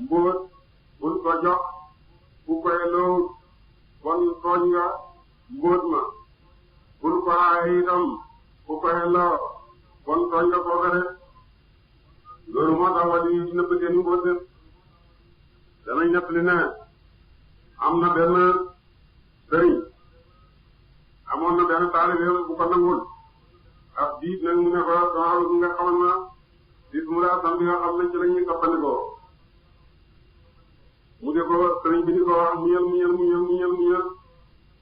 mbóot bul ko jox ku koy loo kon tooñ nga mbóot ma bul ko aaye itam ku koy loo kon tooñ nga kooka de loolu moo tax wàllu yi nëbb seen mbóot de danañ ñett li ne am na benn sëriñ amoon na benn taalibe bu ko nangul ab diit nag mu ne ko dama bëgg nga xamal ma bis mu daa sant bi nga xam ne ci la ñuy toppandikoo mu de ko sëriñ bi di ko wax muñal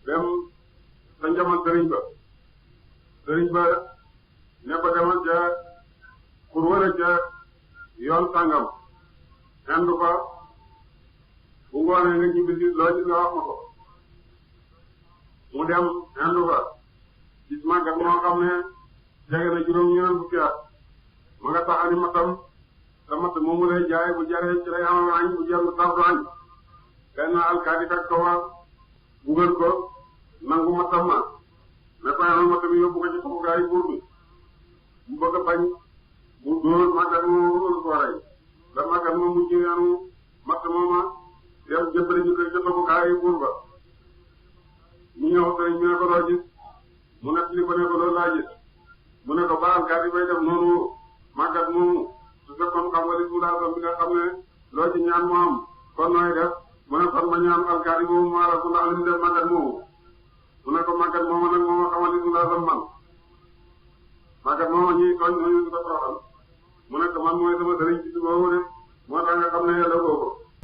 dem sa njamal sëriñ ba ne ko demal ca pour wala ca yoon sàngam xendu ko bu ngoonee nga ñibbi si loo gis nga wax ma ko mu dem xendu ko gis màggat moo xam ne jege na juróom-ñeent fukki at ma nga taxani matam te mat moomu lay jaay bu jaree ci lay amal añ bu jarul sax du añ benn alkaati fekk ko war bugal ko nangu matam ma ne ko amal matam yóbbu ko ci toppukaayu buur bi mu bëgg a bañ mu dóor màggat moomu ko rey la màggat moom mu jëriñu matt mooma dem jëbbale ñu koy ca toppukaayu buur ba mu ñëw sëriñ bi ne ko doo gis mu nekk li ko ne ko loolu laa gis mu ne ko ba alkaati bay def noonu màggat moomu su fekkoon xam nga li mu daa bi nga xam ne loo ci ñaan mu am kon nooy def mu ne kon ma ñaan alkaati boobu mu aral ko ndax li mu def màggat moomu mu ne ko màggat moomu nag moo ma xamal li mu daa man màggat moomu ñuy tooñ ñu ko toroxal mu ne ko man mooy sama sëriñ ci boobu de moo tax nga xam ne yàlla boobu